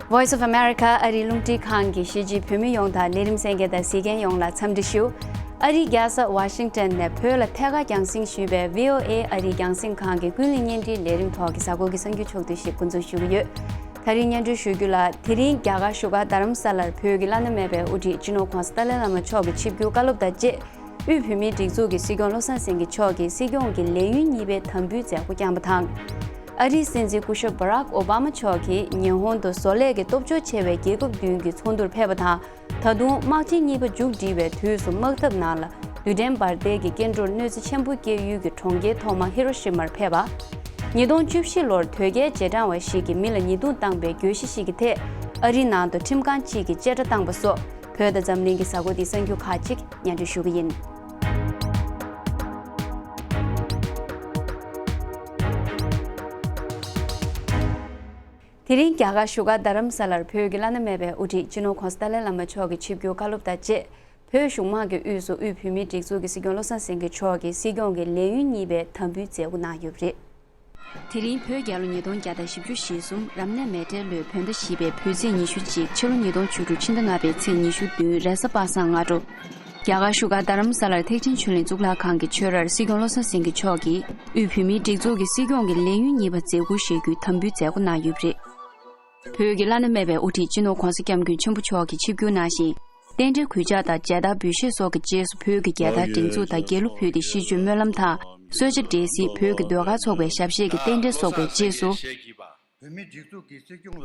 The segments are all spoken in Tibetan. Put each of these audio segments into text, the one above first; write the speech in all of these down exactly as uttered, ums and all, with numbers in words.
Voice of America ཨ་རིའི་རླུང་འཕྲིན་ཁང་གིས་གཞིས་བྱེས་བོད་མི་ཡོངས་དང་ལས་རིམ་གསན་མཁན་དང་གཟིགས་མཁན་ཡོངས་ལ་འཚམས་འདྲི་ཞུ། ཨ་རིའི་རྒྱལ་ས་ཝ་ཤིང་ཊོན་ནས་བོད་ལ་ཐད་ཀར་རྒྱང་སྲིང་ཞུས་པའི་བྷི་ཨོ་ཨེ་ཨ་རིའི་རྒྱང་སྲིང་ཁང་གི་ཀུན་གླེང་བརྙན་འཕྲིན་ལས་རིམ་ཐོག་གི་གཟའ་འཁོར་གྱི་གསར་འགྱུར་ཕྱོགས་བསྡུས་ཤིག་འགོ་འཛུགས་ཞུ་གི་ཡོད། ད་རིང་སྙན་སྒྲོན་ཞུ་རྒྱུ་ལ། དེ་རིང་རྒྱ་གར་བཞུགས་སྒར་རྡ་རམ་ས་ལར་བོད་ཀྱི་བླ་ན་མེད་པའི་དབུ་ཁྲིད་སྤྱི་ནོར་༧གོང་ས་ཏཱ་ལའི་བླ་མ་མཆོག་གི་ཆིབས་བསྒྱུར་བཀའ་སློབ་དང་བཅས། དབུས་བོད་མིའི་སྒྲིག་འཛུགས་ཀྱི་སྲིད་སྐྱོང་བློ་བཟང་སེང་གེ་མཆོག་གིས་སྲིད་སྐྱོང་གི་ལས་ཡུན་གཉིས་པའི་དམ་འབུལ་མཛད་སྒོ་བསྐྱངས་པ་དང་། ཨ་རིའི་སྲིད་འཛིན་སྐུ་ཞབས་Barack Obama མཆོག་གིས་ཉི་ཧོང་དུ་བཟོ་ལས་ཀྱི་སྟོབས་འབྱོར་ཆེ་བའི་རྒྱལ་ཁབ་བདུན་གྱི་ཚོགས་འདུར་ཕེབས་པ་དང་། ད་དུང་དམག་ཆེན་གཉིས་པ་མཇུག་སྒྲིལ་བའི་དུས་སུ་དམག་འཐབ་ནང་ལ་རྡུལ་ཕྲན་འབར་མདེལ་གྱི་སྐྱེ་འགྲོར་གནོད་འཚེ་ཆེན་པོ་བསྐྱལ་ཡུལ་གྱི་གྲོང་ཁྱེར་ཐོག་མ་ཧི་རོ་ཤི་མར་ཕེབས་པ། ཉིས་སྟོང་བཅུ་བཞི་ལོར་དོལ་རྒྱལ་རྗེས་འབྲང་བ་ཞིག་གིས་མི་ལ་ཉེས་རྡུང་བཏང་པའི་གྱོད་གཞི་ཞིག་གི་ཐད་ཨ་རིའི་ནང་དུ་ཁྲིམས་ཁང་གཅིག་གིས་བཅད་ཁྲ་བཏང་པ་སོགས། བོད་དང་འཛམ་གླིང་གི་གཟའ་འཁོར་འདིའི་གསར་འགྱུར་ཁག་ཅིག་སྙན་སྒྲོན་ཞུ་གི་ཡིན། དེ་རིང་རྒྱ་གར་བཞུགས་སྒར་རྡ་རམ་ས་ལར་བོད་ཀྱི་བླ་ན་མེད་པའི་དབུ་ཁྲིད་སྤྱི་ནོར་༧གོང་ས་ཏཱ་ལའི་བླ་མ་མཆོག་གི་ཆིབས་བསྒྱུར་བཀའ་སློབ་དང་བཅས། བོད་གཞུང་མང་གི་དབུས་སུ་དབུས་བོད་མིའི་སྒྲིག་འཛུགས་ཀྱི་སྲིད་སྐྱོང་བློ་བཟང་སེང་གེ་མཆོག་གིས་སྲིད་སྐྱོང་གི་ལས་ཡུན་གཉིས་པའི་དམ་འབུལ་མཛད་སྒོ་གནང་ཡོད་པ་རེད། དེ་རིང་བོད་རྒྱལ་ལོ་ཉིས་སྟོང་བརྒྱ་དང་བཞི་བཅུ་ཞེ་གསུམ་རབ་གནས་མེ་སྤྲེལ་ལོའི་བོད་ཟླ་བཞི་པའི་བོད་ཚེས་ཉི་ཤུ་གཅིག་ཕྱི་ལོ་ཉིས་སྟོང་བཅུ་དྲུག་ཕྱི་ཟླ་ལྔ་པའི་ཚེས་ཉི་ཤུ་བདུན་རེས་གཟའ་པ་སངས་སྔ་དྲོ། རྒྱ་གར་བཞུགས་སྒར་རྡ་རམ་ས་ལར་ཐེག་ཆེན་ཆོས་གླིང་གཙུག་ལག་ཁང་གི་ཆོས་རར་སྲིད་སྐྱོང་བློ་བཟང་སེང་གེ་མཆོག་གིས་དབུས་བོད་མིའི་སྒྲིག་འཛུགས་ཀྱི་སྲིད་སྐྱོང་གི་ལས་ཡུན་གཉིས་པ་མཛད་ཁུར་བཞེས་རྒྱུའི་དམ་འབུལ་མཛད་སྒོ་གནང་ཡོད་པ་རེད། བོད་ཀྱི་བླ་ན་མེད་པའི་དབུ་ཁྲིད་སྤྱི་ནོར་༧གོང་ས་༧སྐྱབས་མགོན་ཆེན་པོ་མཆོག་གི་ཆིབས་བསྒྱུར་ནང་བཞིན། རྟེན་འབྲེལ་གུས་ཕྱག་དང་མཇལ་དར་འབུལ་བཞེས་སོགས་ཀྱི་རྗེས་སུ་བོད་ཀྱི་རྒྱལ་དར་སྒྲེང་འཛུགས་དང་རྒྱལ་གླུ་ཕུལ་ཏེ་གཞིས་བྱེས་སྨོན་ལམ་དང་གསོལ་ཇ་འབྲས་སིལ་བོད་ཀྱི་ཟློས་གར་ཚོགས་པའི་ཞབས་གཞས་ཀྱི་རྟེན་འབྲེལ་སོགས་པའི་རྗེས་སུ།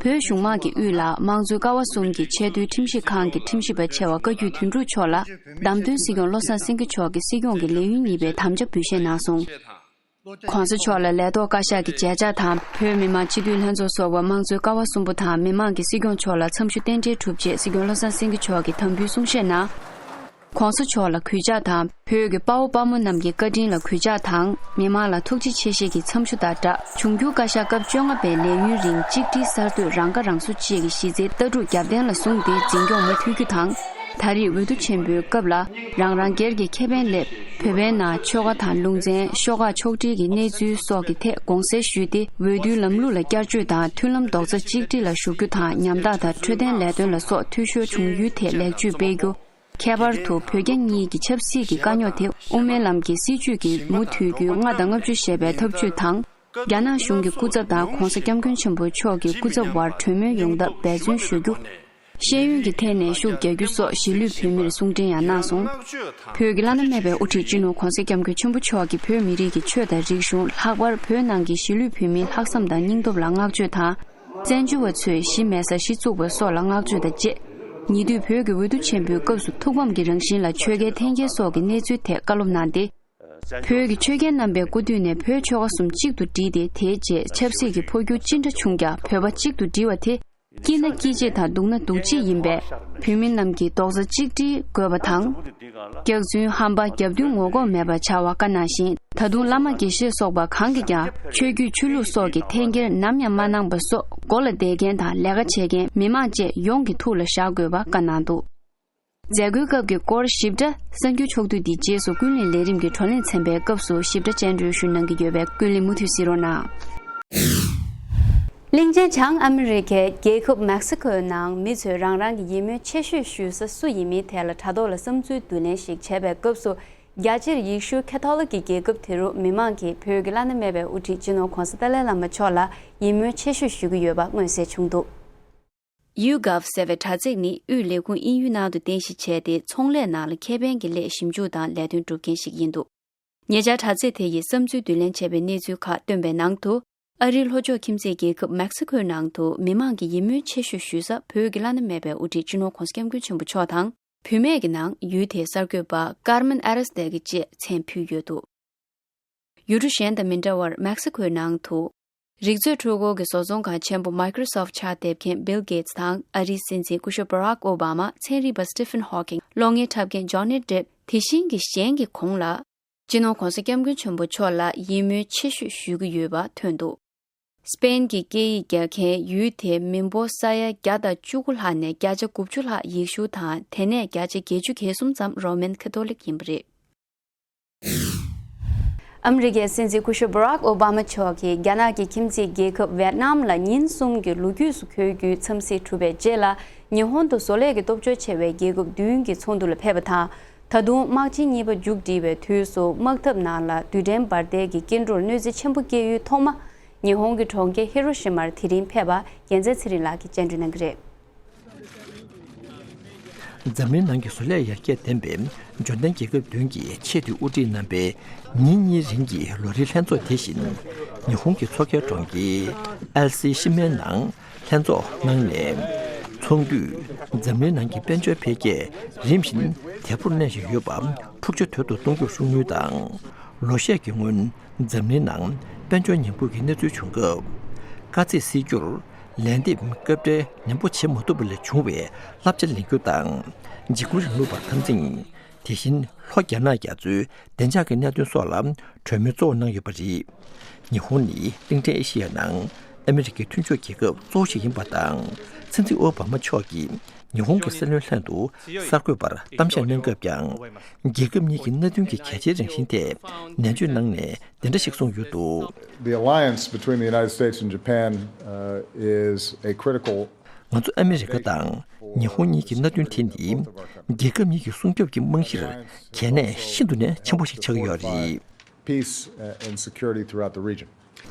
བོད་གཞུང་མང་གི་དབུས་ལ་དམངས་གཙོའི་ཀ་བ་གསུམ་གྱི་ཆེས་མཐོའི་ཁྲིམས་ཞིབ་ཁང་གི་ཁྲིམས་ཞིབ་པ་ཆེ་བ་བཀའ་བརྒྱུད་དོན་གྲུབ་མཆོག་ལ་བདམས་ཐོན་སྲིད་སྐྱོང་བློ་བཟང་སེང་གེ་མཆོག་གིས་སྲིད་སྐྱོང་གི་ལས་ཡུན་གཉིས་པའི་དམ་བཅའ་འབུལ་བཞེས་གནང་སོང་། ༸གོང་ས་མཆོག་ལ་ལས་ཐོག་བཀའ་ཤག་གི་མཇལ་ཕྱག་དང་བོད་མི་མང་སྤྱི་འཐུས་ལྷན་ཚོགས་སོགས་པ་དམངས་གཙོའི་ཀ་བ་གསུམ་པོ་དང་མི་མང་གིས་སྲིད་སྐྱོང་མཆོག་ལ་འཚམས་ཞུ་རྟེན་འབྲེལ་གྲུབ་རྗེས་སྲིད་སྐྱོང་བློ་བཟང་སེང་གེ་མཆོག་གིས་དམ་འབུལ་གསུང་བཤད་གནང་། ༸གོང་ས་མཆོག་ལ་གུས་ཕྱག་དང་བོད་ཀྱི་དཔའ་བོ་དཔའ་མོ་རྣམས་ཀྱི་བཀའ་དྲིན་ལ་གུས་ཕྱག་དང་མི་མང་ལ་ཐུགས་རྗེ་ཆེ་བཞེས་ཀྱི་འཚམས་ཞུ་དང་སྦྲགས། འབྱུང་འགྱུར་བཀའ་ཤག་སྐབས་བཅོ་ལྔ་པའི་ལས་ཡུན་རིང་གཅིག་སྒྲིལ་གསར་གཏོད་རང་ཁ་རང་གསོ་བཅས་ཀྱི་གཞི་རྩའི་ལྟ་གྲུབ་རྒྱབ་རྟེན་ལ་བཟུང་སྟེ་འཛིན་སྐྱོང་མུ་མཐུད་རྒྱུ་དང་། ད་རེས་འོས་བསྡུ་ཆེན་པོའི་སྐབས་ལ་རང་རང་སྒེར་གྱི་ཁེ་ཕན་སླེབས། བོད་པའི་ནང་ཆོལ་ཁ་དང་ལུང་ཚན། ཤོག་ཁག་ཕྱོགས་སྒྲིག་གི་གནས་ཚུལ་སོགས་ཀྱི་ཐད་དགོངས་སེལ་ཞུས་ཏེ། འོས་བསྡུའི་ལམ་ལུགས་ལ་བསྐྱར་བཅོས་དང་མཐུན་ལམ་རྡོག་རྩ་གཅིག་སྒྲིལ་ལ་ཞུགས་རྒྱུ་དང་། ཉམ་ཐག་དང་འཕྲོད་བསྟེན་ལས་དོན་ལ་སོགས་འཐུས་ཤོར་བྱུང་ཡུལ་ཐད་ལེགས་བཅོས་སྤེལ་རྒྱུ། ཁྱད་པར་དུ་བོད་རྒྱ་གཉིས་ཀྱི་ཆབ་སྲིད་ཀྱི་དཀའ་རྙོག་དེ་དབུ་མའི་ལམ་གྱི་སྲིད་བྱུས་ཀྱི་མུ་མཐུད་རྒྱུའི་ལྔ་དང་ལྔ་བཅུ་ཞེས་པའི་ཐབས་ཇུས་དང་། རྒྱ་ནག་གཞུང་གི་སྐུ་ཚབ་དང་༸གོང་ས་༸སྐྱབས་མགོན་ཆེན་པོ་མཆོག་གི་སྐུ་ཚབ་དབར་གྲོས་མོལ་ཡོང་ཐབས་འབད་བརྩོན་ཞུ་རྒྱུ། ཤེས་ཡོན་གྱི་ཐད་ནས་ཤུགས་རྒྱག་རྒྱུ་སོགས་གཞིས་ལུས་བོད་མིར་གསུང་འཕྲིན་ཡང་གནང་སོང་། བོད་ཀྱི་བླ་ན་མེད་པའི་དབུ་ཁྲིད་སྤྱི་ནོར་༸གོང་ས་༸སྐྱབས་མགོན་ཆེན་པོ་མཆོག་གིས་བོད་མི་རིགས་ཀྱི་ཆོས་དང་རིག་གཞུང་། ལྷག་པར་བོད་ནང་གི་གཞིས་ལུས་བོད་མིའི་ལྷག་བསམ་དང་སྙིང་སྟོབས་ལ་བསྔགས་བརྗོད་དང་། བཙན་བྱོལ་བ་ཚོས་གཞིས་མེད་སར་གཞི་བཙུགས་པ་སོགས་ལ་བསྔགས་བརྗོད་དང་བཅས། ཉེ་དུས་བོད་ཀྱི་འོས་བསྡུ་ཆེན་པོའི་སྐབས་སུ་ཐུགས་ཕམ་གྱི་རང་བཞིན་ལ་ཆོས་རྒྱལ་འཐེན་འཁྱེར་སོགས་ཀྱི་གནས་ཚུལ་ཐད་བཀའ་སློབ་གནང་སྟེ། བོད་ཀྱི་ཆོས་རྒྱལ་རྣམ་པའི་སྐུ་དུས་ནས་བོད་ཆོལ་ཁ་གསུམ་གཅིག་ཏུ་བསྒྲིལ་ཏེ། དེའི་རྗེས་ཆབ་སྲིད་ཀྱི་འཕོ་འགྱུར་ཅི་འདྲ་བྱུང་ཀྱང་བོད་པ་གཅིག་ཏུ་བསྒྲིལ་བ་དེ། སྐྱིད་ན་སྐྱིད་བྱེད་དང་སྡུག་ན་སྡུག་བྱེད་ཡིན་པས། བོད་མི་རྣམས་ཀྱིས་རྡོག་རྩ་གཅིག་སྒྲིལ་དགོས་པ་དང་། སྐྱག་རྫུན་ཧམ་པ་རྒྱབ་མདུན་ངོ་ལྐོག་མེད་པར་བྱ་བ་བཀའ་གནང་བཞིན། ད་དུང་བླ་མ་དགེ་བཤེས་སོགས་པ་གང་གིས་ཀྱང་ཆོས་བརྒྱུད་ཆོས་ལུགས་སོགས་ཀྱི་འཐེན་འཁྱེར་ནམ་ཡང་མ་གནང་པ་སོགས། མགོ་ལ་བསྡད་མཁན་དང་ལས་ཀ་བྱེད་མཁན་མི་མང་བཅས་ཡོངས་ཀྱི་ཐུགས་ལ་བཞག་དགོས་པ་བཀའ་གནང་འདུག་མཛད་སྒོའི་སྐབས་ཀྱི་སྐོར་ཞིབ་ཕྲ་གསར་འགྱུར་ཕྱོགས་བསྡུས་འདིའི་རྗེས་སུ་ཀུན་གླེང་ལས་རིམ་གྱི་བགྲོ་གླེང་ཚན་པའི་སྐབས་སུ་ཞིབ་ཕྲ་སྤྱན་འགྲོལ་ཞུ་གནང་གི་ཡོད་པས་ཀུན་གླེང་མུ་མཐུད་གཟིགས་རོགས་གནང་། གླིང་ཆེན་བྱང་ཨ་མི་རི་ཁའི་རྒྱལ་ཁབ་མེག་སི་ཁོའི་ནང་མི་ཚོས་རང་རང་གི་ཡིད་སྨོན་ཆེ་ཤོས་ཞུ་ས་སུ་ཡིན་མིན་ཐད་ལ་དྲ་ཐོག་ལ་བསམ་ཚུལ་བསྡུ་ལེན་ཞིག་བྱས་པའི་སྐབས་སུ། རྒྱ་ཆེར་ཡེ་ཤུ་ཁ་ཐོ་ལིག་གི་རྒྱལ་ཁབ་དེ་རུ་མི་མང་གིས་བོད་ཀྱི་བླ་ན་མེད་པའི་དབུ་ཁྲིད་སྤྱི་ནོར་༸གོང་ས་ཏཱ་ལའི་བླ་མ་མཆོག་ལ་ཡིད་སྨོན་ཆེ་ཤོས་ཞུ་གི་ཡོད་པ་མངོན་གསལ་བྱུང་འདུག YouGov ཟེར་བའི་དྲ་ཚིགས་ནི་དབུས་ལས་ཁུངས་དབྱིན་ཡུལ་ནང་དུ་རྟེན་གཞི་བྱས་ཏེ། ཚོང་ལས་ནང་ལ་ཁེ་ཕན་གྱི་སླད་ཞིབ་འཇུག་དང་ལས་དོན་སྒྲུབ་མཁན་ཞིག་ཡིན་འདུག་ཉེ་ཆར་དྲ་ཚིགས་དེ་ཡིས་བསམ་ཚུལ་བསྡུ་ལེན་བྱས་པའི་གནས་ཚུལ་ཁག་བཏོན་པའི་ནང་དུ། ཨ་རིའི་ལྷོ་ཕྱོགས་ཁྱིམ་མཚེས་རྒྱལ་ཁབ་མེག་སི་ཁོའི་ནང་དུ་མི་མང་གི་ཡིད་སྨོན་ཆེ་ཤོས་ཞུ་ས་བོད་ཀྱི་བླ་ན་མེད་པའི་དབུ་ཁྲིད་སྤྱི་ནོར་༸གོང་ས་༸སྐྱབས་མགོན་ཆེན་པོ་མཆོག་དང་། བུད་མེད་ཀྱི་ནང་ཡུལ་དེའི་གསར་འགོད་པ་ཀར་མན་ཨེ་རེས་ཏེ་གི་ཅེས་མཚན་ཕུལ་ཡོད་འདུག་ཡུལ་གྲུ་གཞན་དང་མི་འདྲ་བར་མེག་སི་ཁོའི་ནང་དུ། རིག་མཛོད་འཕྲུལ་འཁོར་གྱི་བཟོ་ཚོང་ཁང་ཆེན་པོ་Microsoft ཕྱག་འདེབས་མཁན་Bill Gates དང་ཨ་རིའི་སྲིད་འཛིན་སྐུ་ཞབས་Barack Obama། ཚན་རིག་པ་Stephen Hawking། གློག་བརྙན་འཁྲབ་མཁན་Johnny Depp། དེ་བཞིན་གྱི་གཞན་གྱི་གོང་ལ། སྤྱི་ནོར་༸གོང་ས་༸སྐྱབས་མགོན་ཆེན་པོ་མཆོག་ལ་ཡིད་སྨོན་ཆེ་ཤོས་ཞུ་གི་ཡོད་པ་ཐོན་འདུག་སྤེན་གྱི་སྐད་ཡིག་རྒྱག་མཁན་ཡུལ་དེའི་མི་འབོར་ས་ཡ་བརྒྱ་དང་བཅུ་དགུ་ལྷག་ནས་བརྒྱ་ཆ་དགུ་བཅུ་ལྷག་ཡེ་ཤུ་དང་། དེ་ནས་བརྒྱ་ཆ་བརྒྱད་ཅུ་གྱ་གསུམ་ཙམ་རོ་མན་ཁ་ཐོ་ལིག་ཡིན་པ་རེད། ཨ་མི་རི་ཀའི་སྲིད་འཛིན་སྐུ་ཞབས་Barack Obama་མཆོག་གིས་རྒྱ་ནག་གི་ཁྱིམ་མཚེས་རྒྱལ་ཁབ་ཝེད་ནམ་ལ་ཉིན་གསུམ་གྱི་ལོ་རྒྱུས་སུ་འཁོད་རྒྱུའི་འཚམས་གཟིགས་གྲུབ་པའི་རྗེས་ལ། ཉི་ཧོང་དུ་བཟོ་ལས་ཀྱི་སྟོབས་འབྱོར་ཆེ་བའི་རྒྱལ་ཁབ་བདུན་གྱི་ཚོགས་འདུ་ལ་ཕེབས་པ་དང་། ད་དུང་དམག་ཆེན་གཉིས་པ་མཇུག་སྒྲིལ་བའི་དུས་སུ་དམག་འཐབ་ནང་ལ་རྡུལ་ཕྲན་འབར་མདེལ་གྱི་སྐྱེ་འགྲོར་གནོད་འཚེ་ཆེན་པོ་སྐྱེལ་ཡུལ་ཐོག་མ། ཉི་ཧོང་གི་གྲོང་ཁྱེར་ཧི་རོ་ཤི་མར་དེ་རིང་ཕེབས་པ་རྒྱལ་མཚན་ཚེ་རིང་ལགས་ཀྱིས་སྙན་སྒྲོན་གནང་གི་རེད། འཛམ་གླིང་ནང་གི་བཟོ་ལས་ཡར་རྒྱས་ལྡན་པའི་འབྱོར་ལྡན་རྒྱལ་ཁབ་བདུན་གྱི་ཆེས་མཐོའི་དབུ་ཁྲིད་རྣམ་པས་ཉིན་གཉིས་རིང་གི་ལོ་རེའི་ལྷན་ཚོགས་དེ་བཞིན་ཉི་ཧོང་གི་མཚོ་ཁའི་གྲོང་ཁྱེར་ཨལ་སི་ཤི་མའི་ནང་ལྷན་ཚོགས་གནང་ནས། ཚོགས་འདུས་འཛམ་གླིང་ནང་གི་དཔལ་འབྱོར་འཕེལ་རྒྱས་རིམ་བཞིན་དལ་པོར་གནས་བཞིན་ཡོད་པ་འཁྲུག་ཆ་དོད་དུ་གཏོང་རྒྱུར་ཤུགས་སྣོན་དང་། ལོ་ཤས་ཀྱི་སྔོན་འཛམ་གླིང་ནང་དཔལ་འབྱོར་ཉམས་རྒུད་ཀྱི་གནས་ཚུལ་བྱུང་སྐབས། དཀའ་ཚེགས་སེལ་རྒྱུར་ལན་འདེབས་སྐབས་འབྲེལ་ནན་པོ་བྱེད་མ་ཐུབ་པ་ལས་བྱུང་བའི་བསླབ་བྱ་ལེན་རྒྱུ་དང་། འཇིགས་སྐུལ་རིང་ལུགས་པར་འཐབ་འཛིང་། དེ་བཞིན་ལྷོ་རྒྱ་ནག་རྒྱ་མཚོའི་བདེ་འཇགས་ཀྱི་གནད་དོན་སོགས་ལ་གྲོས་མོལ་གཙོ་བོ་གནང་ཡོད་པ་རེད། ཉི་ཧོང་ནི་གླིང་ཕྲན་ཨེ་ཤི་ཡའི་ནང་ཨ་མི་རི་ཀའི་མཐུན་ཕྱོགས་རྒྱལ་ཁབ་གཙོ་བོ་ཞིག་ཡིན་པ་དང་། སྲིད་འཛིན་ཨོ་བྷ་མ་མཆོག་གིས་ཉི་ཧོང་གི་སྲིད་བློན་ལྷན་དུ་གསར་འགོད་པར་གཏམ་བཤད་གནང་སྐབས་ཀྱང་། རྒྱལ་ཁབ་གཉིས་ཀྱི་མནའ་མཐུན་གྱི་གལ་ཆེའི་རང་བཞིན་ཐད་ནན་བརྗོད་གནང་ནས། དེ་འདྲ་ཞིག་གསུངས་ཡོད་འདུག The alliance between the United States and Japan uh, is a critical ང་ཚོ་ཨ་མི་རི་ཀ་དང་ཉི་ཧོང་གཉིས་ཀྱི་མནའ་མཐུན་དེ་ནི་རྒྱལ་ཁབ་གཉིས་ཀྱི་སྲུང་སྐྱོབ་ཀྱི་རྨང་གཞིར་གལ་གནད་ཤིན་ཏུ་ནས་ཆེན་པོ་ཞིག་ཆགས་ཀྱི་ཡོད་རེད། Peace uh, and security throughout the region.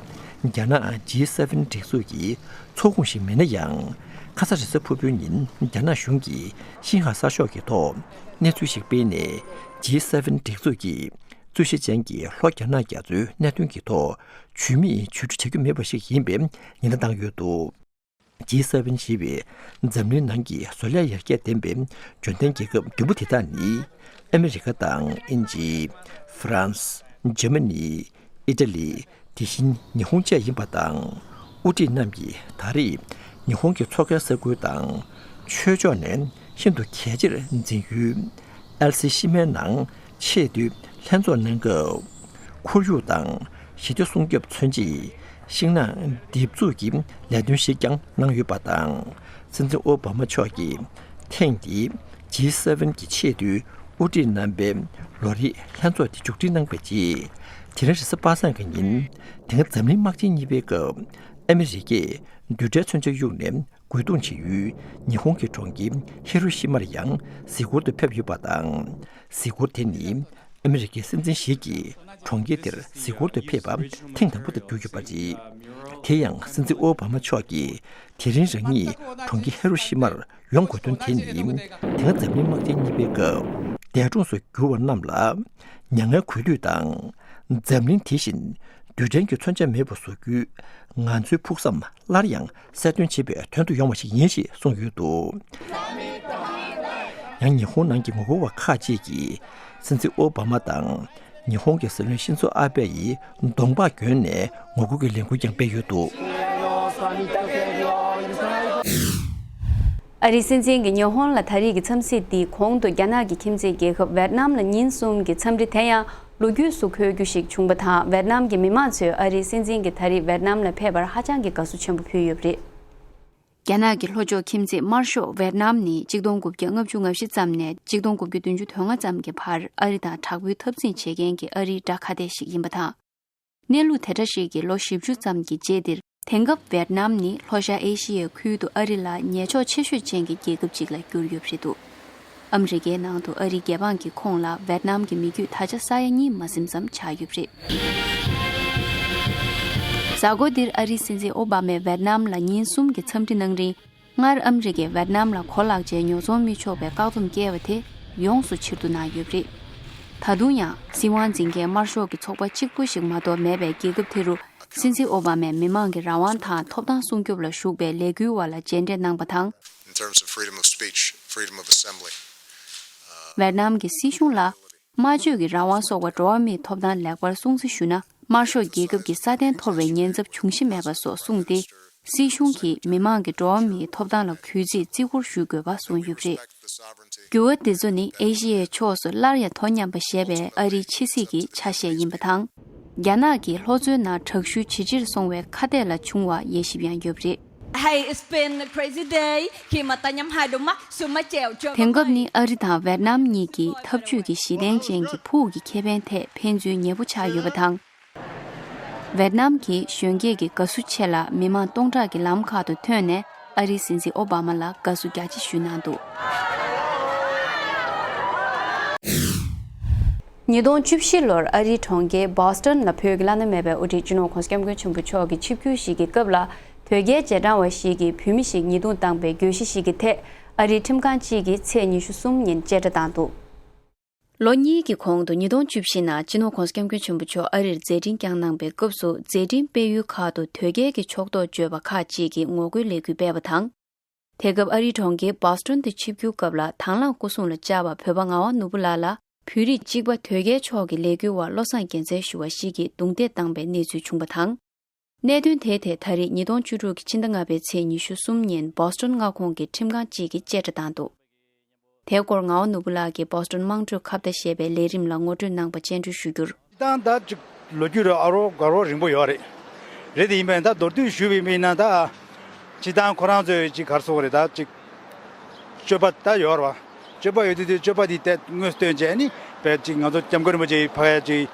རྒྱ་ནག་ཇི་སེ་ཝེན་སྒྲིག་འཛུགས་ཀྱི་ཚོགས་ཁོངས་ཤིག་མིན་ན་ཡང་། ཁ་ས་རེས་གཟའ་ཕུར་བུའི་ཉིན་རྒྱ་ནག་གཞུང་གིས་ཤིན་ཧྭ་གསར་ཤོག་གི་ཐོག་གནས་ཚུལ་ཞིག་སྤེལ་ནས། ཇི་སེ་ཝེན་སྒྲིག་འཛུགས་ཀྱིས་རྩོད་གཞི་ཅན་གྱི་ལྷོ་རྒྱ་ནག་རྒྱ་མཚོའི་གནད་དོན་གྱི་ཐོག་ཇུས་མེད་ཇུས་སྒྲུབ་བྱ་རྒྱུ་མེད་པ་ཞིག་ཡིན་པའི་ཉེན་བརྡ་བཏང་ཡོད་འདུག་ཇི་སེ་ཝེན་ཞེས་པའི་འཛམ་གླིང་ནང་གི་བཟོ་ལས་ཡར་རྒྱས་ལྡན་པའི་འབྱོར་ལྡན་རྒྱལ་ཁབ་བདུན་པོ་དེ་དག་ནི། ཨ་མི་རི་ཀ་དང་དབྱིན་ཇི། ཧྥ་རན་སི། འཇར་མ་ནི། ཨི་ཊ་ལི། དེ་བཞིན་ཉི་ཧོང་བཅས་ཡིན་པ་དང་། དབུ་ཁྲིད་རྣམས་ཀྱིས་ད་རེས་ཉི་ཧོང་གི་མཚོ་ཁའི་ས་ཁུལ་དང་། ཆོས་ཕྱོགས་ནས་ཤིན་ཏུ་གལ་ཆེར་འཛིན་ཡུལ་ཨལ་སི་ཤི་མའི་ནང་ཆེས་མཐོའི་ལྷན་ཚོགས་གནང་སྐབས། ཁོར་ཡུག་དང་ཞི་བདེ་སྲུང་སྐྱོབ་མཚོན་ཆེད་ཤིང་ནགས་འདེབས་འཛུགས་ཀྱི་ལས་དོན་ཞིག་ཀྱང་གནང་ཡོད་པ་དང་། སྲིད་འཛིན་ཨོ་བྷ་མ་མཆོག་གིས་ཐེངས་འདིའི་ཇི་སེ་ཝེན་གྱི་ཆེས་མཐོའི་དབུ་ཁྲིད་རྣམ་པའི་ལོ་རེའི་ལྷན་ཚོགས་དེ་མཇུག་སྒྲིལ་གནང་བའི་རྗེས། དེ་རིང་རེས་གཟའ་པ་སངས་ཀྱི་ཉིན། དེ་སྔ་འཛམ་གླིང་དམག་ཆེན་གཉིས་པའི་སྐབས་ཨ་མི་རི་ཀས་རྡུལ་ཕྲན་མཚོན་ཆ་གཡུགས་ནས་རྒོལ་རྡུང་བྱེད་ཡུལ་ཉི་ཧོང་གི་གྲོང་ཁྱེར་ཧི་རོ་ཤི་མར་ཡང་གཟིགས་སྐོར་དུ་ཕེབས་ཡོད་པ་དང་། གཟིགས་སྐོར་དེ་ནི་ཨ་མི་རི་ཀའི་སྲིད་འཛིན་ཞིག་གིས་གྲོང་ཁྱེར་དེར་གཟིགས་སྐོར་དུ་ཕེབས་པ་ཐེངས་དང་པོ་དེར་གྱུར་ཡོད་པ་རེད། དེ་ཡང་སྲིད་འཛིན་ཨོ་བྷ་མ་མཆོག་གིས་དེ་རིང་རང་ཉིད་གྲོང་ཁྱེར་ཧི་རོ་ཤི་མར་ཡོང་དགོས་དོན་དེ་ནི། དེ་སྔ་འཛམ་གླིང་དམག་ཆེན་གཉིས་པའི་སྐབས་འདས་གྲོངས་སུ་གྱུར་བ་རྣམས་ལ་མྱ་ངན་གུས་འདུད་དང་། འཛམ་གླིང་དེ་བཞིན་རྡུལ་ཕྲན་གྱི་མཚོན་ཆ་མེད་པ་བཟོ་རྒྱུའི་ང་ཚོའི་ཕུགས་བསམ་སླར་ཡང་གསལ་སྟོན་བྱེད་པའི་དོན་དུ་ཡོང་བ་ཞིག་ཡིན་ཞེས་གསུངས་ཡོད་འདུག་ཡང་ཉི་ཧོང་ནང་གི་ངོ་རྒོལ་བ་ཁག་ཅིག་གིས་སྲིད་འཛིན་ཨོ་བྷ་མ་དང་ཉི་ཧོང་གི་སྲིད་བློན་ཤིན་ཛོ་ཨ་བྷེ་ཡི་གདོང་པགས་གྱོན་ནས་ངོ་རྒོལ་གྱི་ལས་འགུལ་ཀྱང་སྤེལ་ཡོད་འདུག་ཨ་རིའི་སྲིད་འཛིན་གྱིས་ཉི་ཧོང་ལ་ད་རེས་ཀྱི་འཚམས་གཟིགས་འདིའི་གོང་དུ་རྒྱ་ནག་གི་ཁྱིམ་མཚེས་རྒྱལ་ཁབ་ཝེད་ནམ་ལ་ཉིན་གསུམ་གྱི་འཚམས་འདྲི། དེ་ཡང་ལོ་རྒྱུས་སུ་འཁོད་རྒྱུ་ཞིག་བྱུང་པ་དང་། ཝེད་ནམ་གྱི་མི་མང་ཚོས་ཨ་རིའི་སྲིད་འཛིན་གྱིས་ད་རེས་ཝེད་ནམ་ལ་ཕེབས་པར་ཧ་ཅང་གི་དགའ་བསུ་ཆེན་པོ་ཕུལ་ཡོད་པ་རེད། རྒྱ་ནག་གི་ལྷོ་ཕྱོགས་ཁྱིམ་མཚེས་དམར་ཤོག་ཝེད་ནམ་ནི་གཅིག་སྟོང་དགུ་བརྒྱ་ལྔ་བཅུ་ང་བཞི་ཙམ་ནས་གཅིག་སྟོང་དགུ་བརྒྱ་བདུན་ཅུ་དོན་ལྔ་ཙམ་གྱི་བར་ཨ་རི་དང་དྲག་པོའི་འཐབ་འཛིང་བྱེད་མཁན་གྱི་ཨ་རིའི་དགྲ་ཁ་གཏད་ཞིག་ཡིན་པ་དང་། གནས་ལུགས་དེ་འདྲ་ཞིག་གིས་ལོ་བཞི་བཅུ་ཙམ་གྱི་རྗེས་འདིར། དེང་སྐབས་ཝེད་ནམ་ནི་ལྷོ་ཤར་ཨེ་ཤི་ཡའི་ཁུལ་དུ་ཨ་རི་ལ་ཉེ་ཕྱོགས་ཆེ་ཤོས་ཅན་གྱི་རྒྱལ་ཁབ་ཅིག་ལ་གྱུར་ཡོད་པ་རེད་འདུག་ཨ་མི་རི་ཀའི་ནང་དུ་ཨ་རིའི་རྒྱལ་འབངས་ཀྱི་ཁོངས་ལ་ཝེད་ནམ་གྱི་མི་རྒྱུད་ད་ཆ་ས་ཡ་གཉིས་མ་ཟིན་ཙམ་ཆགས་ཡོད་པ་རེད། གཟའ་འཁོར་འདིར་ཨ་རིའི་སྲིད་འཛིན་ཨོ་བྷ་མས་ཝེད་ནམ་ལ་ཉིན་གསུམ་གྱི་འཚམས་འདྲི་གནང་རིང་། སྔར་ཨ་མི་རི་ཀས་ཝེད་ནམ་ལ་གོ་ལག་ཅན་ཉོ་ཚོང་མི་ཆོག་པའི་བཀག་སྡོམ་བཀལ་བ་དེ་ཡོངས་སུ་ཕྱིར་བསྡུ་གནང་ཡོད་པ་རེད། ད་དུང་ཡང་སྲིད་དབང་འཛིན་མཁན་དམར་ཤོག་གི་ཚོགས་པ་གཅིག་པུ་ཞིག་མ་གཏོགས་མེད་པའི་རྒྱལ་ཁབ་དེ་རུ། སྲིད་འཛིན་ཨོ་བྷ་མས་མི་མང་གི་རང་དབང་དང་ཐོབ་ཐང་སྲུང་སྐྱོབ་ལ་ཞུགས་པའི་ལས་འགུལ་བ་ལ་མཇལ་འཕྲད་གནང་པ་དང་། In terms of freedom of speech, freedom of assembly. ཝེད་ནམ་གྱི་སྲིད་གཞུང་ལ། སྨྲ་བརྗོད་ཀྱི་རང་དབང་སོགས་པ་འགྲོ་བ་མིའི་ཐོབ་ཐང་ལེགས་པར་སྲུང་བརྩི་ཞུ་ན། དམར་ཤོག་རྒྱལ་ཁབ་ཀྱི་སྲ་བརྟན་འཐོར་བའི་ཉེན་ཚབས་འབྱུང་གཞི་མེད་པ་སོགས་གསུངས་ཏེ། སྲིད་གཞུང་གིས་མི་མང་གི་འགྲོ་བ་མིའི་ཐོབ་ཐང་ལ་གུས་བརྩི་བརྩི་བཀུར་ཞུ་དགོས་པ་གསུངས་ཡོད་པ་རེད། འགྱུར་བ་འདི་ཚོ་ནི་ཨེ་ཤི་ཡའི་ཕྱོགས་སུ་སླར་ཡང་དོ་མཉམ་པ་ཞེས་པའི་ཨ་རིའི་ཕྱི་སྲིད་ཀྱི་ཆ་ཤས་ཡིན་པ་དང་། རྒྱ་ནག་གིས་ལྷོ་མཚོའི་ནང་དྲག་ཤུལ་ཇེ་ཆེར་སོང་བའི་ཁ་གཏད་ལ་བྱུང་བ་དབྱེ་ཞིབ་ཡང་ཡོད་པ་རེད། Hey, it's been a crazy day. Khi mà ta nhắm hai đôi mắt, sương mát trèo trên དེང་སྐབས་ནི་ཨ་རི་དང་ཝེད་ནམ་གཉིས་ཀྱིས་འཐབ་ཇུས་ཀྱི་གཞི་རྟེན་ཅན་གྱི་ཕུགས་ཀྱི་ཁེ་ཕན་ཐད་ཕན་ཚུན་ཉེ་པོ་ཆགས་ཡོད་པ་དང་། ཝེད་ནམ་གྱིས་གཞོན་སྐྱེས་ཀྱི་དགའ་བསུ་ཆེད་ལ་མི་མང་སྟོང་ཕྲག་གི་ལམ་ཁག་ཏུ་ཐོན་ནས་ཨ་རིའི་སྲིད་འཛིན་ཨོ་བྷ་མ་ལ་དགའ་བསུ་རྒྱ་ཆེ་ཞུས་གནང་འདུག་ཉིས་སྟོང་བཅུ་བཞི་ལོར་ཨ་རིའི་གྲོང་ཁྱེར་བྷོ་སི་ཊོན་ལ་བོད་ཀྱི་བླ་ན་མེད་པའི་དབུ་ཁྲིད་སྤྱི་ནོར་༧གོང་ས་༧སྐྱབས་མགོན་ཆེན་པོ་མཆོག་གི་ཆིབས་བསྒྱུར་ཞིག་གི་སྐབས་ལ། དོལ་རྒྱལ་རྗེས་འབྲང་བ་ཞིག་གིས་བོད་མི་ཞིག་ཉེས་རྡུང་བཏང་པའི་གྱོད་གཞི་ཞིག་གི་ཐད་ཨ་རིའི་ཁྲིམས་ཁང་གཅིག་གིས་ཚེས་ཉི་ཤུ་གསུམ་ཉིན་བཅད་ཁྲ་བཏང་འདུག་ལོ་གཉིས་ཀྱི་གོང་དུ་ཉིས་སྟོང་བཅུ་བཞི་ནང་སྤྱི་ནོར་༧གོང་ས་༧སྐྱབས་མགོན་ཆེན་པོ་མཆོག་ཨ་རིར་མཛད་འཕྲིན་བསྐྱངས་གནང་པའི་སྐབས་སུ་མཛད་འཕྲིན་སྤེལ་ཡུལ་ཁག་ཏུ་དོལ་རྒྱལ་གྱི་ཕྱོགས་གཏོགས་བརྗོད་པ་ཁག་ཅིག་གིས་ངོ་རྒོལ་ལས་འགུལ་སྤེལ་བ་དང་། དེ་སྐབས་ཨ་རིའི་གྲོང་ཁྱེར་བྷོ་སི་ཊོན་དུ་ཆིབས་བསྒྱུར་སྐབས་ལ་དང་བླངས་སྐུ་སྲུང་ལ་བཅར་བ་བོད་པ་ངག་དབང་ནོར་བུ་ལགས་ལ་བོད་རིགས་གཅིག་པ་དོལ་རྒྱལ་ཕྱོགས་ཀྱི་ལས་འགུལ་བ་བློ་བཟང་རྒྱལ་མཚན་ཞུ་བ་ཞིག་གིས་རྡུང་རྡེག་བཏང་པའི་གནས་ཚུལ་བྱུང་བ་དང་། གནད་དོན་དེའི་ཐད་ད་རེས་ཉིས་སྟོང་བཅུ་དྲུག་གི་ཕྱི་ཟླ་ལྔ་པའི་ཚེས་ཉི་ཤུ་གསུམ་ཉིན་བྷོ་སི་ཊོན་མངའ་ཁོངས་ཀྱི་ཁྲིམས་ཁང་གཅིག་གིས་བཅད་ཁྲ་བཏང་འདུག་དེའི་སྐོར་ངག་དབང་ནོར་བུ་ལགས་ཀྱིས་བྷོ་སི་ཊོན་དམངས་ཁྲོད་ཁ་བརྡ་ཞེས་པའི་ལས་རིམ་ལ་ངོ་སྤྲོད་གནང་པ་སྤྱན་འབུལ་ཞུ་རྒྱུར། དང་ད་ཅིག་ལོ་རྒྱུས་ར་ཨ་རོ་དགའ་རོ་རིང་པོ་ཡོད་རེད། རེད་དེ་ཡིན་པས་ད་མདོར་བསྡུས་ཞུས་པ་ཡིན་ན་ད། སྤྱི་བཏང་ཁོ་རང་ཚོས་ཅིག་ག་རེ་ཟེར་དགོས་རེད་ད་ཅིག་སྤྱོད་པ་ད་ཡོད་རེད་བ། སྤྱོད་པ་ཡོད་དུས་དུས་སྤྱོད་པ་དེ་ཏེ་དངོས་སུ་སྟོན་བྱས་ནི་བས་ཅིག་ང་ཚོ་སྐྱབས་མགོན་རིན་པོ་ཆེ་ཕ་ཡ་ཅིག་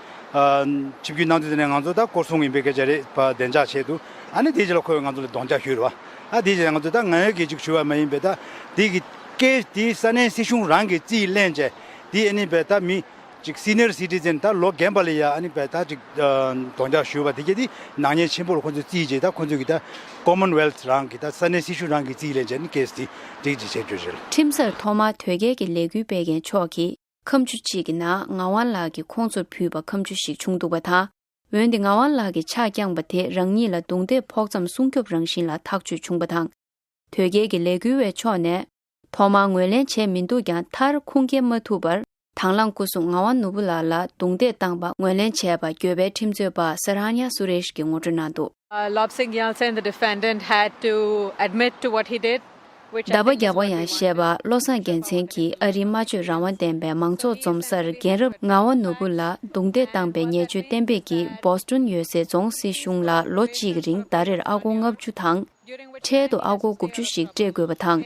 ཆིབས་བསྒྱུར་གནང་དུས་དེ་ནས་ང་ཚོ་ད་སྐོར་སྲུང་ཡིན་པའི་སྐད་ཆ་རེད་བ་བདེ་འཇགས་ཆེད་དུ། ཨ་ནི་དེའི་རྗེས་ལ་ཁོས་ང་ཚོ་ལ་རྡོག་རྒྱག་ཞུས་རེད་བ། ཨ་དེའི་རྗེས་ལ་ང་ཚོ་ད་ང་ཡོད་ཀྱི་ཅིག་ཞུ་བ་མ་ཡིན་པས་ད་དེ་གི་ཀེ་དེ་ས་གནས་སྲིད་གཞུང་རང་གི་རྩིས་ལེན་བྱས་དེ་ཨ་ནི་བས་ད་མི། ཅིག་སི་ནི་ཡར་སི་ཊི་ཛེན་ད་ལོ་རྒན་པ་ལ་ཡ་ཨ་ནི་བས་ད་ཅིག་རྡོག་རྒྱག་ཞུས་པ་དེ་གྱད་དེ་ནག་ཉེས་ཆེན་པོ་ལ་ཁོ་ཚོས་རྩིས་བྱས་ད་ཁོ་ཚོས་ཀྱི་ད་ཀོ་མོན་ཝེལ་ཐི་རང་གི་ད་ས་གནས་སྲིད་གཞུང་རང་གི་རྩིས་ལེན་བྱས་ནས་ཀེ་སི་དེ་སྒྲིག་ཅིག་བྱས་རྒྱུ་རེད། ཁྲིམས་སར་ཐོག་མར་དོལ་རྒྱལ་གྱི་ལས་འགུལ་སྤེལ་མཁན་ཕྱོགས་ཀྱིས་ཁ་མཆུ་གཅིག་གི་ནང་ངག་དབང་ལགས་ཀྱིས་ཁོང་ཚོར་ཕུལ་བ་ཁ་མཆུ་ཞིག་བྱུང་འདུག་པ་དང་། འོན་ཏེ་ངག་དབང་ལགས་ཀྱིས་ཕྱག་བརྐྱངས་པ་དེ་རང་ཉིད་ལ་རྡུང་རྡེག་ཕོག་མཚམས་སྲུང་སྐྱོབ་རང་བཞིན་ལ་ཐག་གཅོད་བྱུང་པ་དང་། དོལ་རྒྱལ་གྱི་ལས་འགུལ་བའི་ཕྱོགས་ནས། ཐོག་མར་ངོས་ལེན་བྱས་མི་འདུག་ཀྱང་མཐར་ཁུངས་སྐྱེལ་མ་ཐུབ་པར། དང་བླངས་སྐུ་སྲུང་ངག་དབང་ནོར་བུ་ལགས་ལ་རྡུང་རྡེག་བཏང་པ་ངོས་ལེན་བྱས་པ་གྱོད་པའི་ཁྲིམས་རྩོད་པ་སར་ཧ་ནྱ་སུ་རེཤ་གིས་ངོ་སྤྲོད་གནང་འདུག Uh, Lobsang Gyaltshen, the defendant, had to admit to what he did, which I བདག་པ་think is རྒྱག་པ་what ཡང་ཞེས་པ་བློ་བཟང་རྒྱལ་མཚན་གྱིས་ཨ་རིའི་སྨྲ་བརྗོད་རང་དབང་ལྡན་པའི་མང་ཚོགས་འཛོམས་སར་རྒན་རབས་ངག་དབང་ནོར་བུ་ལ་རྡུང་རྡེག་བཏང་པའི་ཉེས་སྤྱོད་གཏན་འབེབས་ཀྱིས་བོ་སི་ཊོན་ཡོད་སའི་རྫོང་སྲིད་གཞུང་ལ་ལོ་གཅིག་རིང་ཟླ་རེར་ཨ་སྒོར་ལྔ་བཅུ་དང་། འཕྲལ་དུ་ཨ་སྒོར་དགུ་བཅུ་ཞིག་སྤྲད་དགོས་པ་དང་།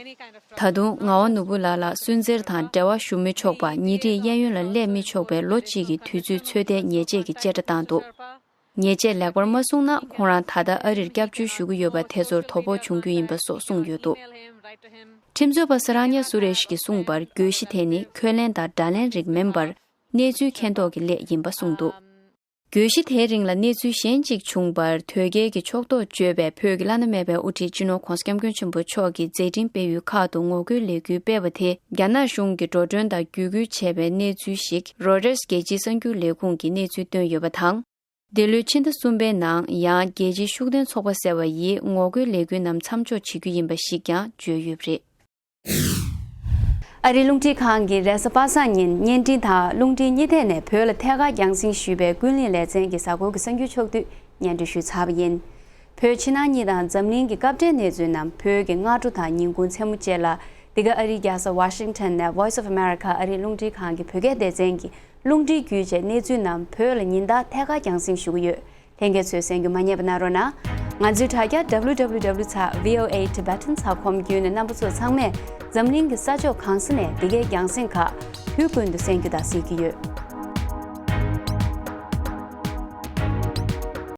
ད་དུང་ངག་དབང་ནོར་བུ་ལགས་ལ་སུན་གཙེར་དང་འབྲེལ་བ་ཞུ་མི་ཆོག་པ་ཉིན་རེའི་གཡས་གཡོན་ལ་སླེབས་མི་ཆོག་པའི་ལོ་གཅིག་གི་དུས་ཚོད་ཚོད་ལྟའི་ཉེས་ཆད་ཀྱི་བཅད་ཁྲ་བཏང་འདུག་ཉེས་ཆད་ལེགས་པར་མ་སྲུང་ན་ཁོང་རང་ད་ལྟ་ཨ་རིར་སྐྱབས་བཅོལ་ཞུ་གི་ཡོད་པ་དེ་ཚོར་དོ་ཕོག་བྱུང་རྒྱུ་ཡིན་པ་སོགས་གསུངས་ཡོད་འདུག་ཁྲིམས་རྩོད་པ་སར་ཧ་ནྱ་སུ་རེཤ་གིས་གསུངས་པར་གྱོད་གཞི་དེ་ནི་འཁོན་ལན་དང་དགྲ་ལན་རིགས་མིན་པར་གནས་ཚུལ་མཁྱེན་རྟོགས་ཀྱི་སླད་ཡིན་པ་གསུངས་འདུག་གྱོད་གཞི་དེའི་རིང་ལ་གནས་ཚུལ་གཞན་གཅིག་བྱུང་བར་དོལ་རྒྱལ་གྱི་ཕྱོགས་གཏོགས་བརྗོད་པའི་བོད་ཀྱི་བླ་ན་མེད་པའི་དབུ་ཁྲིད་སྤྱི་ནོར་༧གོང་ས་༧སྐྱབས་མགོན་ཆེན་པོ་མཆོག་གི་མཛད་འཕྲིན་སྤེལ་ཡུལ་ཁག་ཏུ་ངོ་རྒོལ་ལས་འགུལ་སྤེལ་བ་དེ་རྒྱ་ནག་གཞུང་གིས་འགྲོ་གྲོན་དང་བརྒྱུད་སྐུལ་བྱས་པའི་གནས་ཚུལ་ཞིག་རོའི་ཊར་སི་རྒྱལ་སྤྱིའི་གསར་འགྱུར་ལས་ཁུངས་ཀྱིས་གནས་ཚུལ་བཏོན་ཡོད་པ་དང་། འདི་ལོའི་ཕྱི་ཟླ་གསུམ་པའི་ནང་ཡང་རྒྱལ་སྤྱིའི་ཤུགས་ལྡན་ཚོགས་པ་ཟེར་བ་ཡིས་ངོ་རྒོལ་ལས་འགུལ་རྣམས་མཚམས་འཇོག་བྱེད་རྒྱུ་ཡིན་པ་ཞིག་ཀྱང་བརྗོད་ཡོད་པ་རེད། ཨ་རིའི་རླུང་འཕྲིན་ཁང་གིས་རེས་གཟའ་པ་སངས་ཉིན་བརྙན་འཕྲིན་དང་རླུང་འཕྲིན་གཉིས་ཐད་ནས་བོད་ལ་ཐད་ཀར་རྒྱང་སྲིང་ཞུས་པའི་ཀུན་གླེང་ལེ་ཚན་གྱི་གཟའ་འཁོར་གྱི་གསར་འགྱུར་ཕྱོགས་བསྡུས་སྙན་སྒྲོན་ཞུས་ཚར་བ་ཡིན། བོད་ཕྱི་ནང་གཉིས་དང་འཛམ་གླིང་གི་སྐབས་འབྲེལ་གནས་ཚུལ་རྣམས་བོད་ཀྱི་སྔ་དྲོ་དང་ཉིན་གུང་མཚན་མོ་བཅས་ལ་འདི་ག་ཨ་རིའི་རྒྱལ་ས་ཝ་ཤིང་ཊོན་ནས་Voice of America ཨ་རིའི་རླུང་འཕྲིན་ཁང་གི་བོད་སྐད་སྡེ་ཚན་གྱི་རླུང་འཕྲིན་བརྒྱུད་བཅས་གནས་ཚུལ་རྣམས་བོད་ལ་ཉིན་ལྟར་ཐད་ཀར་རྒྱང་སྲིང་ཞུ་གི་ཡོད། ལྷན་རྒྱས་ཚོས་གསན་རྒྱུ་མ་བསྙེལ་བ་གནང་རོགས་གནང་། ང་ཚོའི་དྲ་རྒྱ་W W W ཚེག་V O A Tibetan ཚེག་ཁོམ་བརྒྱུད་ནས་རྣམ་པ་ཚོ་ཚང་མས་འཛམ་གླིང་གི་ས་ཕྱོགས་གང་ས་ནས་འདི་གའི་རྒྱང་སྲིང་ཁག་དུས་ཀུན་ཏུ་གསན་རྒྱུ་དང་གཟིགས་ཀྱི་ཡོད།